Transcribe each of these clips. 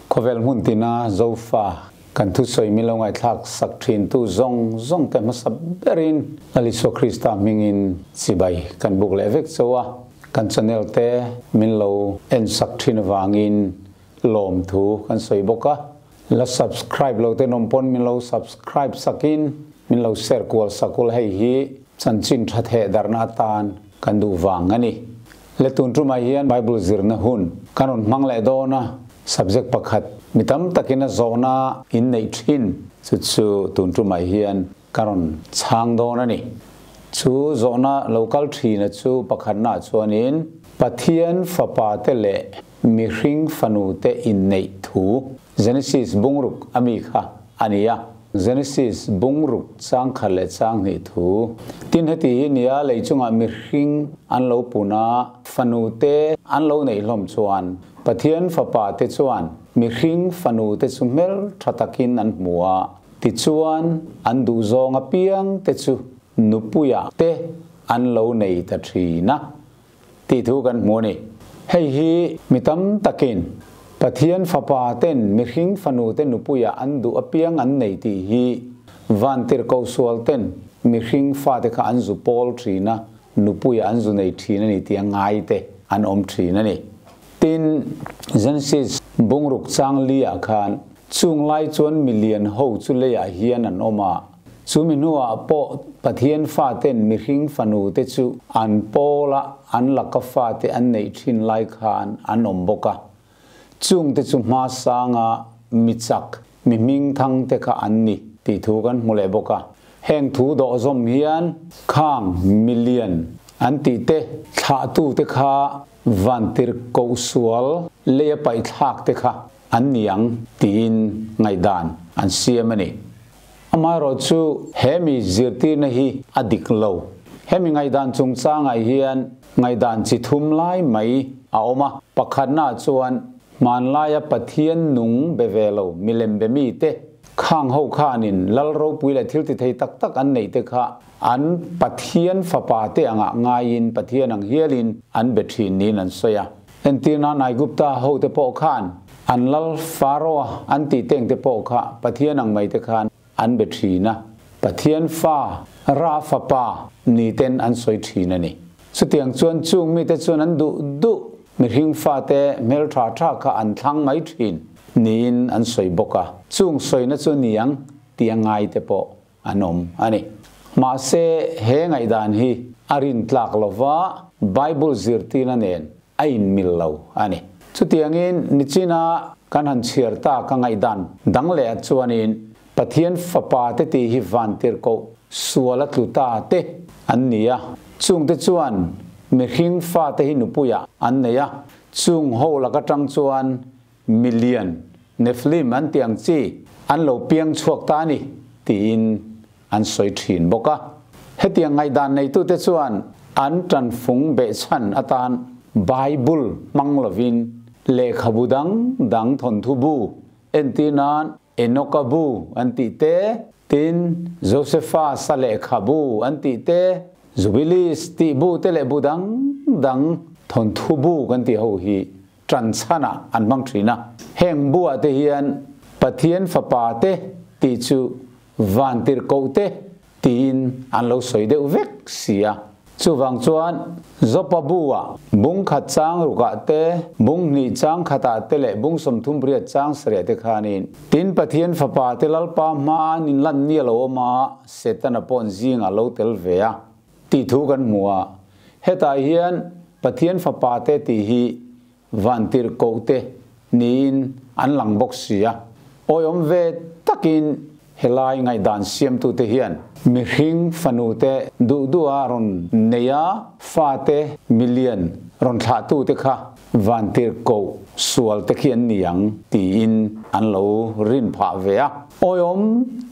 Khawvel hmun tina Zofa kan thusawi min lo ngaihthlak sak thintu zawng zawng te hmasa berin Lal Isua Krista hmingin chibai kan buk leh vek chauh a, kan channel te min lo en sak thin avangin lawmthu kan sawi bawk a. La subscribe lo te nawm pawn min lo subscribe sakin min lo share kual sak ul hei hi chanchin tha theh darhna atan kan duh vang a ni. Le tun tumah hian Bible zirna hun kan rawn hmang leh dawn a, subject pakhat mi tam takin a zawhna in neih thin chu chu tun tumah hian ka rawn chhang dawn a ni. Chu zawhna lo kal thina chu pakhatnaah chuanin Pathian fapa te leh Mihring fanu te inneih thu Genesis bungruk a mi kha a ni a. Genesis bungruk chang khat leh chang hnih thu. Tin heti hi nia lei chungah mihring an lo pun a, fanu te an lo neih hlawm chuan Pathian fapa te chuan mihring fanu te chu hmel tha takin an hmu a, tichuan an duhzawng apiang te chu nupuiah te an lo nei ta thin a. Tih thu kan hmu a ni. Hei hi mi tam takin Pathian fapa ten mihring fanu te nupuiah an duh apiang an nei tih hi vantirhkoh sual ten mihring fate kha an zu pawl thin a, nupuiah an zu nei thin a ni tih a ngai te an awm thin a ni. Tin, Genesis bungruk chang li ah khan chung lai chuan milian ho chu leiah hian an awm a, Chu mi hnuah pawh Pathian faten mihring fanu te chu an pawla an laka fate an neih thin lai khan an awm bawk a. Chung te chu hmasanga mi chak, mi hmingthang te kha an ni tih thu kan hmu leh bawk a. Heng thu dawh zawm hian khang milian an tih te, thlahtu te kha vantir kohsual leia paihthlak te kha an ni ang tiin ngaihdan an siam a ni. Amaherawh chu he mi zirtirna hi a dik lo. He mi ngaihdan chungchangah hian ngaihdan chi thum lai mai a awm a. Pakhatnaah chuan hmanlaia Pathian nung be ve lo milem be mite khang ho khanin lal ropui leh thil ti thei tak tak an neih te kha an Pathian fapa te angah ngaiin Pathian ang hialin an be thin niin an sawi a. Entirna Aigupta hote pawh khan an lal Pharaoh an tih teng te pawh kha Pathian ang mai te khan an be thin a, Pathian fa, Ra fapa ni ten an sawi thin a ni. Chutiang chuan chung mite chuan an duh duh mihring fate hmeltha tha kha an thlang mai thin niin an sawi bawk a, chung sawina chu niang tih a ngai te pawh an awm a ni. Mahse, he ngaihdan hi a rintlak lova Bible zirtirna nen a inmil lo a ni. Chutiangin, nichina kan han chhiar tak a ngaihdan dang leh ah chuanin Pathian fapa te tih hi vantirhkoh sual a tlu ta te an ni a, chungte chuan mihring fate hi nupuiah an nei a, chung ho lak atang chuan Milian, Nephilim an tih ang chi an lo piang chhuak ta a ni, tiin an sawi thin bawk a. Hetiang ngaihdan neitute chuan an tanfung behchhan atan Bible hmang lovin lehkhabu dang dang thawnthu bu entir nan Enoka bu an tih te, tin Josefa sa lehkhabu an tih te, Jubilees tih bu te leh bu dang dang thawnthu bu kan tih ho hi ṭan chhanah an hmang ṭhin a. Heng buah te hian Pathian Fapa te tih chu Vantirhkoh te tiin an lo sawi deuh vek si a. Chuvang chuan Jopa bu-ah bung khat chang rukah te, bung hnih chang khatah te leh bung 38 chang sarih te khanin tin Pathian Fapa te Lalpa hmaa an inlan ni a lo awm a, Setana paw'n zingah lo tel ve a. Tih thu kan hmu a, hetah hian Pathian fapa te tih hi vantirhkoh te niin an lang bawk si a. Awiawm ve takin helai ngaihdan siamtute hian mihring fanu te duh duha rawn nei a, fate milian rawn thlahtute kha vantirhkoh sual te khi an ni ang tiin an lo rin phah ve a. Awiawm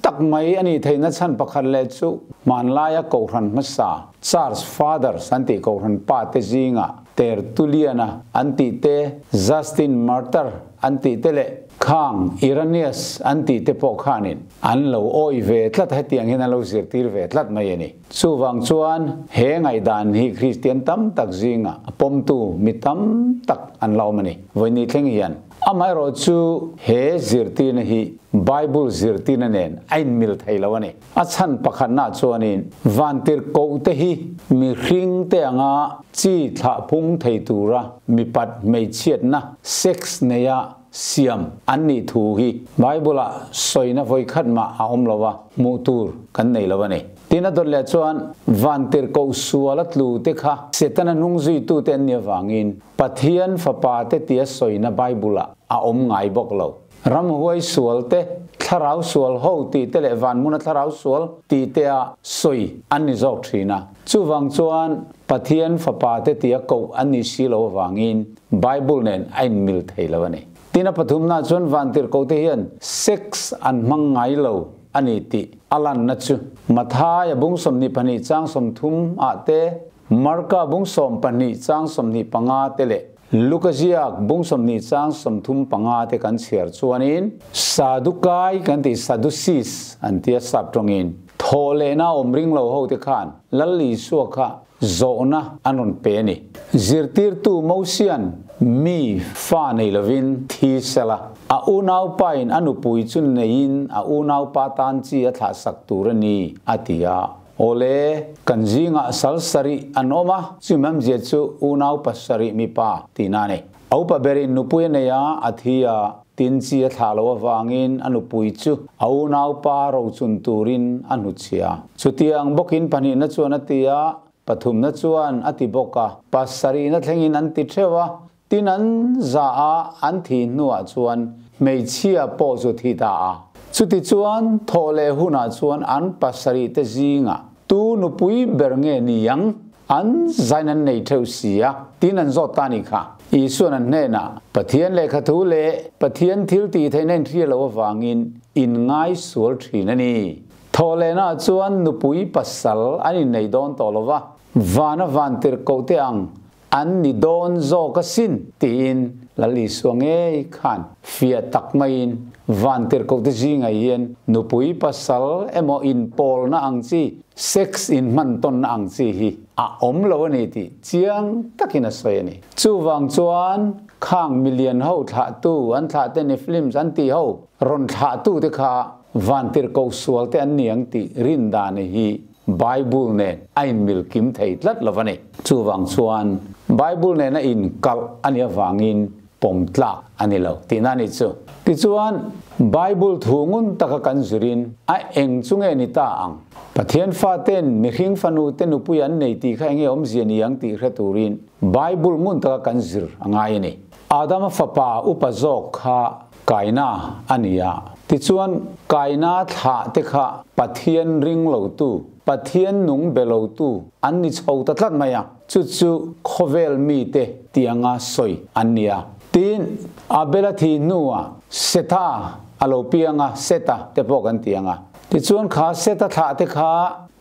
tak mai a nih theihna chhan pakhat leh chu hmanlaia Kohhran hmasa Church Fathers an tih Kohhran pa te zingah Tertullian-a an tih te, Justin Martyr an tih te leh. Khang Irenaeus an tih te pawh khanin an lo awih ve tlat, hetiang hian an lo zirtir ve tlat mai a ni. Chuvang chuan he ngaihdan hi Kristian tam tak zinga a pawmtu mi tam tak an la awm a ni. Vawiin thleng hian amaherawhchu he zirtirna hi Bible zirtirna nen a inmil thei lo a ni. A chhan pakhatna chuanin vantirhkoh te hi mihring te anga chi thlah phung thei tura mipat hmeichhiatna, sex, neia siam an nih thu hi Bible-ah sawina vawikhat mah a awm lo a, hmuh tur kan nei lo a ni. Tin a dawt leh chuan vantirhkoh suala tlu te kha Setana hnungzuitute an nih avangin Pathian fapa te tia sawina Bible-ah a awm ngai bawk lo. Ramhuai sual te, thlarau sual ho tih te leh vanhmuna thlarau sual tih te a sawi an ni zawk thin a. Chuvang chuan Pathian fapa te tia koh an nih si lo avangin Bible nen a inmil thei lo a ni. Tin a pathumna chuan vantirhkoh te hian sex an hmang ngai lo a ni tih a lanna chu Mathaia bung 22 chang 30 ah te, Marka bung 12 chang 25 te leh Luka ziak bung 20 chang 35 te kan chhiar chuanin Sadukai kan tih Sadducees an tia sap tawngin thaw lehna awm ring lo ho te khan Lal Isua kha zawhna an rawn pe a ni. Zirtirtu Mosian mi fa nei lovin thi sela a unaupain a nupui chu neiin a unaupa tan chi a thlahsak tur a ni a ti a. Awle, kan zingah sal sarih an awm a, chumi amzia chu unau pasarih mipa tihna a ni. A upa berin nupui a nei a, a thi a, tin chi a thlah loh avangin a nupui chu a unaupa rochun turin a hnutchhia. Chutiang bawkin pahnihna chuan a ti a, pathumna chuan a ti bawk a, pasarihna thlengin an ti theuh a, tin an za a, an thi hnuah chuan hmeichhia pawh chu thi ta a. Chutichuan thaw leh hunah chuan an pasarih te zingah tu nupui ber nge ni ang? An zain an nei theuh si a, tin an zawt ta ni kha. Isuan an hnenah, Pathian lehkha thu leh Pathian thil tih theihna in hria lo avangin in ngai sual thin a ni. Thaw lehnaah chuan nupui pasal an innei dawn tawh lo va, vana vantirhkoh te ang An ni dawn zawk asin, tiin Lal Isua ngei khan fiah tak maiin vantirhkohte zingah hian nupui pasal emaw inpawlna ang chi, sex inhmantawnna ang chi hi a awm lo a ni tih chiang takin a sawi a ni. Chuvang chuan khang milian ho thlahtu, an thlahte Nephilims an tih ho rawn thlahtute kha vantirhkoh sualte an ni ang tih rindan hi Bible nen a inmil kim thei tlat lo a ni. Chuvang chuan Bible nen a inkalh a nih avangin pawm tlak a ni lo tihna a ni chu. Tichuan, Bible thu ngun taka kan zirin a eng chu nge ni ta ang? Pathian faten mihring fanu te nupui an nei tih kha enge awmzia ni ang tih hre turin Bible ngun taka kan zir a ngai a ni. Adama fapa upa zawk kha Kaina a ni a. Tichuan, Kaina thlah te kha Pathian ring lotu, Pathian nung be lotu an ni chho ta tlat mai a. Chu chu khawvel mite tianga sawi an ni a. Tin, Abela thi hnuah Setha a lo piang a, Seta te pawh kan ti ang a. Tichuan kha Seta thlah te kha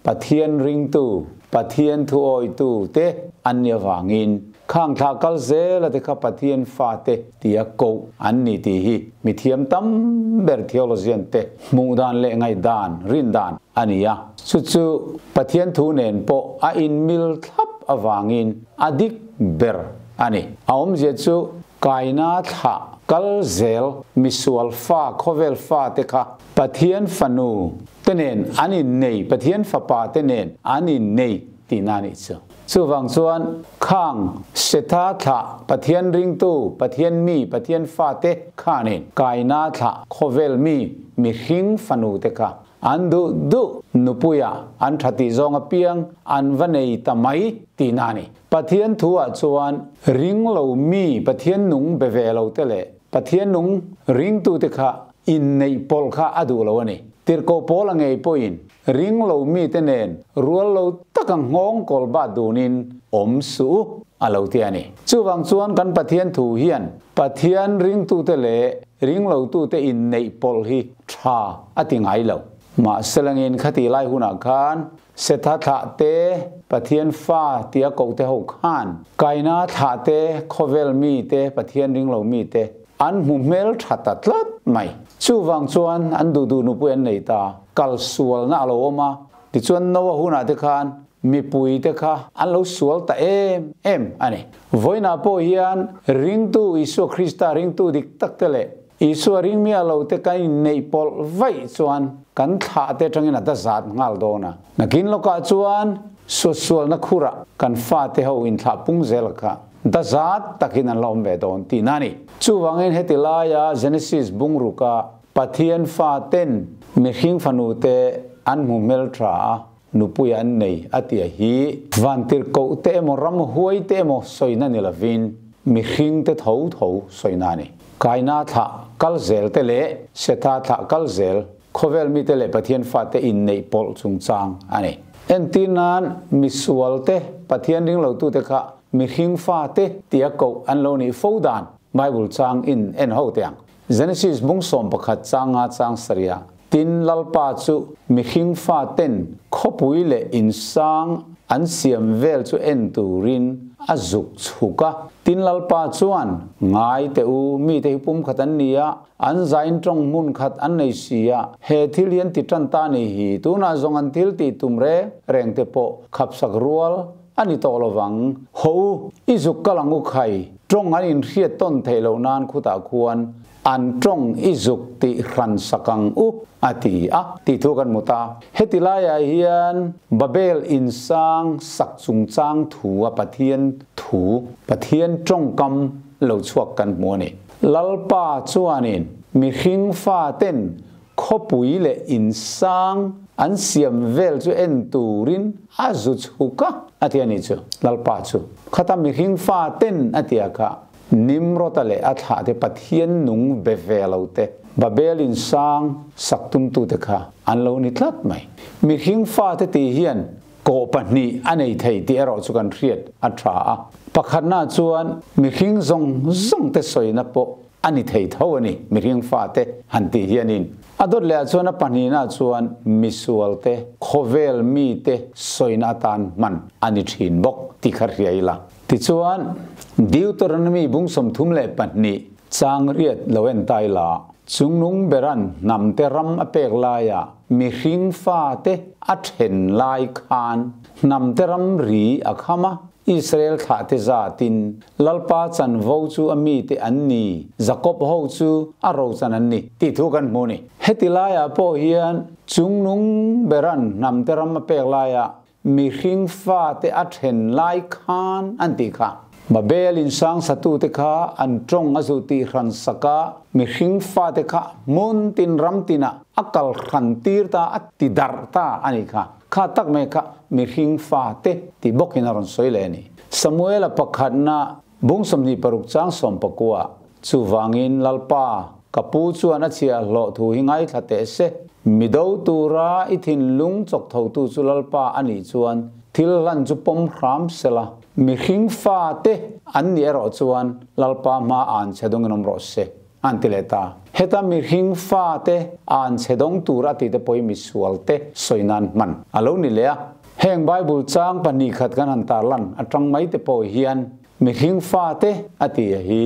Pathian ringtu, Pathian thuawitu te an ni avangin khang thlah kal zela te kha Pathian fate tia koh an ni tih hi mithiam tam ber theologian te hmuh dan leh ngaihdan, rin dan a ni a. Chu chu Pathian thu nen pawh a inmil thlap avangin a dik ber a ni. A awmzia chu Kaina thlah kal zel misual fa khawvel fa te kha Pathian fanu te nen an innei, Pathian fapa te nen an innei tihna a nih chu. Chuvang chuan khang Setha thlah Pathian ringtu, Pathian mi, Pathian fate khanin Kaina thlah khawvel mi mihring fanu te kha an duh duh nupuia an tha tih zawng apiang an va nei ta mai tihna a ni. Pathian thuah chuan ring lo mi Pathian nung be ve lo te leh Pathian nung ringtute kha inneih pawlh kha a duh lo a ni. Tirhkoh pawl a ngei pawhin ring lo mite nen rual lo taka nghawng kawl bat dunin awm suh u a lo ti a ni. Chuvang chuan kan Pathian thu hian Pathian ringtute leh ring lotute inneih pawlh hi tha a ti ngai lo. Mahse langin khati lai hunah khan Setha thlah te, Pathian fa tia koh te ho khan, Kaina thlah te, khawvel mi te, Pathian ring lo mi te. An hmu hmel tha ta tlat mai. Chuvang chuan an duh duh nupui an nei ta. Kal sualna a lo awm a. Tichuan Noa hunah te khan mipui te kha an lo sual ta em em a ni. Vawiinah pawh hian ringtu Isua Krista ringtu dik tak te leh Isua ring miah lo te kan inneih pawlh vaih chuan kan thlah te atangin a dazat nghal dawn a. Nakin lawkah chuan suatsualna khurah kan fate ho inthlah pung zel kha dazat takin an la awm ve dawn tihna a ni. Chuvangin heti laia Genesis bungruka Pathian faten mihring fanute an hmu hmeltha a, nupui an nei a tia hi vantirhkoh te emaw ramhuai te emaw sawina ni lovin mihring te tho tho sawina a ni. Kaina thlah kal zel te leh Setha thlah kal zel khawvel mite leh Pathian fate inneih pawlh chungchang a ni. Entir nan misual te Pathian ringlotute kha mihring fate tia koh an lo nih fo dan Bible chang in en ho teh ang. Genesis bung 11 changa chang saria tin lalpa chu mihring fa ten khawpui leh insang an siam vel chu en turin a zuk chhuka tin lalpa chuan ngai te u mi te hi pum khat an nia an zain tong mun khat an nei sia he thil hian ti tan ta ni hi tuna zong an thil ti tum re reng te po khapsak rual ani to lowang ho izuk kalangu khai tong an in hriat ton theilo nan khuta khuan an tong izuk ti ran sakang u ati a ti thu kan muta hetilaya hian Babel insang sak chung chang thu a Pathian thu Pathian tong kam lo chuak kan mu ni lalpa chuanin mi hring fa ten khopui le insang an siam vel chu en turin a zu chuka atiani chu lalpa chu khata mi hring fa ten atia kha Nimrod le a thla te Pathian nung be velo te Babel insang saktum tu te kha an lo ni tlat mai mi hring fa te ti hian ko pahni anei thei ti ero chu kan hriat a tha a pakhatna chuan mi hring zong zong te soina po ani thei tho ani mi hring fa te han ti hianin adot le chuan a pahni na chuan misual te khovel mi te soina tan man ani thin bok ti khar riaila ti chuan Deuteronomy bung som thum le pahni chang riat loen tai la chungnung beran namte ram apek laya mi hring fa te a then lai khan namte ram ri akhama Israel tha te za tin lalpa chan vo chu ami te anni Jacob ho chu a ro chan anni ti thu kan mu ni hetilaya po hian chungnung beran namte ram apek laya mi hring fa te a then lai khan an ti kha Babel insang satu te kha an tong azu ti ran saka mi hring fa te kha mun tin ram tina akal khan tir ta ati dar ta ani kha kha tak me kha mi hring fa te ti bokin aron soile ni Samuel pakhat na bung somni paruk chang som pakua chu wangin lalpa kapu chuan a chia hlo thu hi ngai thla te se mido tura ithin lung chok tho tu chu lalpa ani chuan thil lan chu pom hram sela mi hring fa te an ni ero chuan lalpa ma an chedong enom ro se an tileta heta mi hring fa te an chedong tura ti te poi mi sual te soinan man alo ni lea heng Bible chang pani khat kan han tarlan atang mai te po hian mi hring fa te ati hi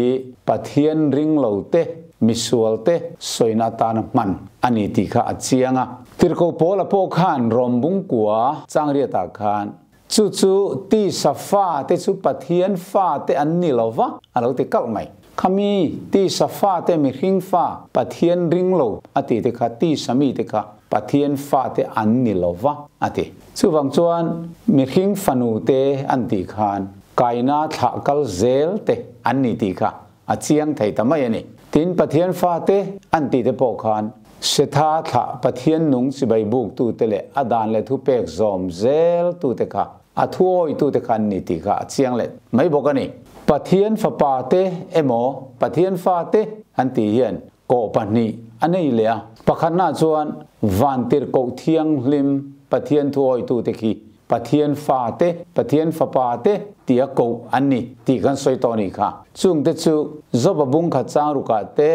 Pathian ring lo te mi sual te soina tan man ani ti kha achianga tirko pola po khan rombung kwa changria ta khan chu chu ti safa te chu Pathian fa te an ni lova alo te kal mai khami ti safa te mi hring fa Pathian ring lo ati te kha ti sami te kha Pathian fa te an ni lova ati chuwang chuan mi hring fanu te an ti khan kaina thla kal zel te an ni ti kha achiang thei tamai ani tin Pathian fa te an ti te po khan Setha thla Pathian nung chibai buk tu te le adan le thu pek zom zel tu te kha a thuoi tu te khan ni ti kha chiang le mai bokani Pathian fa pa te emo Pathian fa te an ti hian ko pahni anei le a pakhatna chuan vantir ko thiang hlim Pathian thuoi tu te khi Pathian fa te Pathian fa pa te tia ko anni ti kan soi to ni kha chung te chu zoba bung kha chang ruka te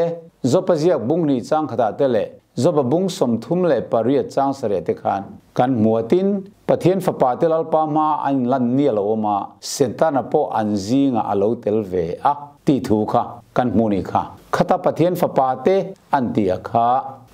zopa ziak bung ni chang khata te le zoba bung som thum le pariat chang sare te khan kan muatin Pathian fa pa te lalpa ma an lan ni lo ma setana po an zinga alo tel ve a ti thu kha kan hmu ni kha. Khata Pathian fapa te an tih a kha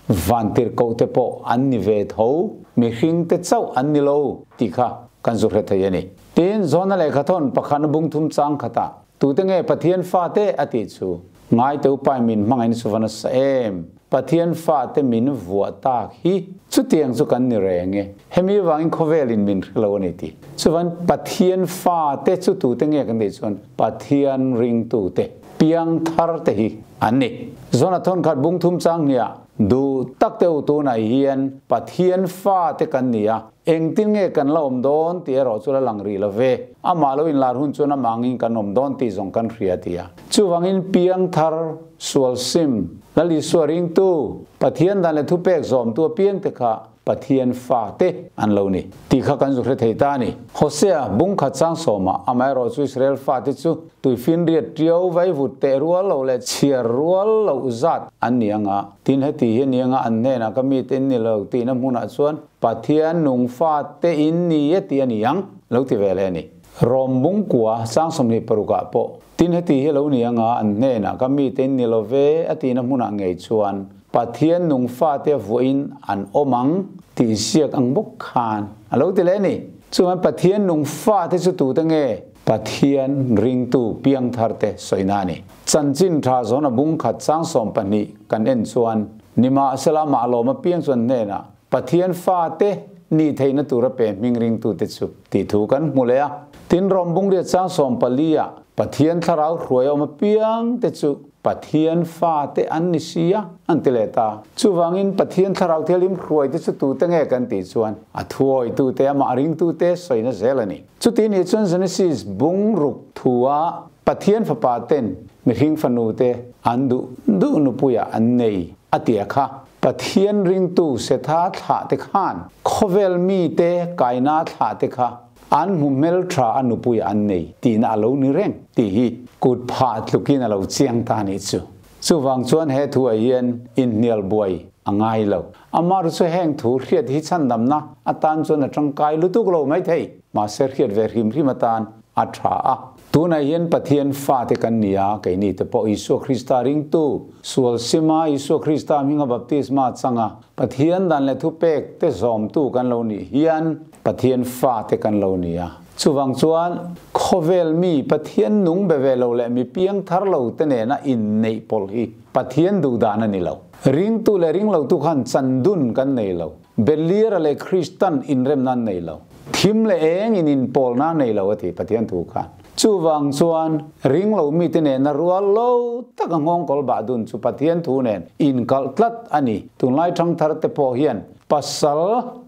vantirhkoh te pawh an ni ve tho, mihring te chauh an ni lo tih kha kan zu hre thei a ni. Tin, Jona lehkhathawn pakhatna bung thum chang khatah tute nge Pathian fate a tih chu Ngaite upai min hmangaihna chu va nasa em? Pathian fate min vuah tak hi chutiang chu kan ni reng e. Hemi vangin khawvelin min hre lo a ni tih. Chuvan Pathian fate chu tute nge kan tih chuan Pathian ringtute, piangthar te hi an ni. Zona thawnkhat bung thum chang hniah duh tak te u tunah hian Pathian fate kan ni a, Engtin nge kan la awm dawn tih erawh chu la lang rih lo ve. Amah lo inlar hun chuan amah angin kan awm dawn tih zawng kan hria ti a. Chuvangin piangthar, sual sim, Lal Isua ringtu, Pathian dan leh thupek zawmtu apiangte kha Pathian fate an lo ni tih kha kan zu hre thei ta a ni. Hosea bungkhat chang sawmah amaherawh chu Israel fate chu tuifinriat tiau vaivut teh rual loh leh chhiar rual loh zat an ni anga, tin heti hi a ni anga an hnenah ka mite in ni lo tihna hmunah chuan Pathian nung fate in ni e tih a ni ang, lo ti ve leh a ni. Rom bungkua sang 26 ah pawh tin heti hi lo ni anga an hnenah ka mite in ni lo ve a tihna hmunah ngei chuan Pathian nung fate vuahin an awm ang tih ziak ang bawk khan a lo ti leh a ni. Chuan Pathian nung fate chu tute nge? Pathian ringtu piangtharte sawina a ni. Chanchin tha zawna bungkhat sang 12 kan en chuan nimahsela amah lawm apiang chuan hnenah Pathian fate nih theihna tura pe hming ringtute chu tih thu kan hmu leh a. Tin, Rom bungriat chang 14 ah Pathian thlarau hruai awm apiang te chu Pathian fate an ni si a, an ti leh ta. Chuvangin Pathian thlarau thianghlim hruai te chu tute nge kan tih chuan a thuawitute, amah ringtute sawina zel a ni. Chuti nih chuan Genesis bung ruk thu ah Pathian fapa ten mihring fanu te an duh duh nupuiah an nei a ti a kha. Pathian ringtu Setha thlah te khan khawvel mite kaina thlah te kha an hmu hmel tha a nupuiah an nei tihna a lo ni reng tih hi kut phah tlukin a lo chiang ta nih chu. Chuvang chuan he thuah hian inhnial buai a ngai lo. Amah ru chu heng thu hriat hi chhandamna atan chuan a tangkai lutuk lo maithei. Mahse hriat ve hrim hrim atan a tha a. Tunah hian Pathian fate kan ni a, keini te pawh Isua Krista ringtu, sual sima Isua Krista hminga baptisma changa Pathian dan leh thupek te zawmtu kan lo nih hian Pathian fate kan lo ni a. Chuvang chuan khawvel mi Pathian nung be ve lo leh mi piang thar lo te nena inneih pawlh hi Pathian duh dan a ni lo. Ringtu leh ringlotu khan chandun kan nei lo. Beliara leh Kristan inremna an nei lo. Thim leh eng in inpawlna a nei lo a ti Pathian thu khan. Chuvang chuan ring lo mite nena rual lo taka nghawngkawl bah dun chu Pathian thu nen inkalh tlat a ni. Tunlai thangthar te pawh hian pasal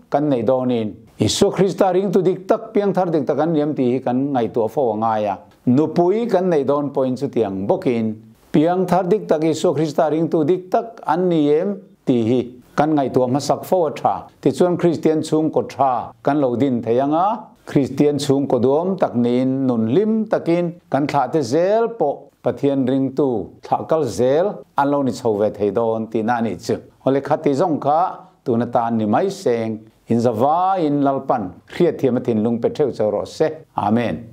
kan neih dawnin Isua Krista ringtu dik tak, piangthar dik tak an liam tih hi kan ngaihtuah fo a ngai a. Nupui kan neih dawn pawhin chutiang bawkin Piangthar dik tak Isua Krista ringtu dik tak an ni em tih hi kan ngaihtuah hmasak fo a tha. Tichuan Kristian chhungkaw tha kan lo din thei ang a, Kristian chhungkaw duam tak niin nun hlim takin kan thlah te zel pawh Pathian ringtu thlah kal zel an lo ni chho ve thei dawn tihna a nih chu. Awle khati zawng kha tun atan ni mai seng, inzavaiin Lalpan hriatthiam a thinlung pe theuh chau rawh se. Amen.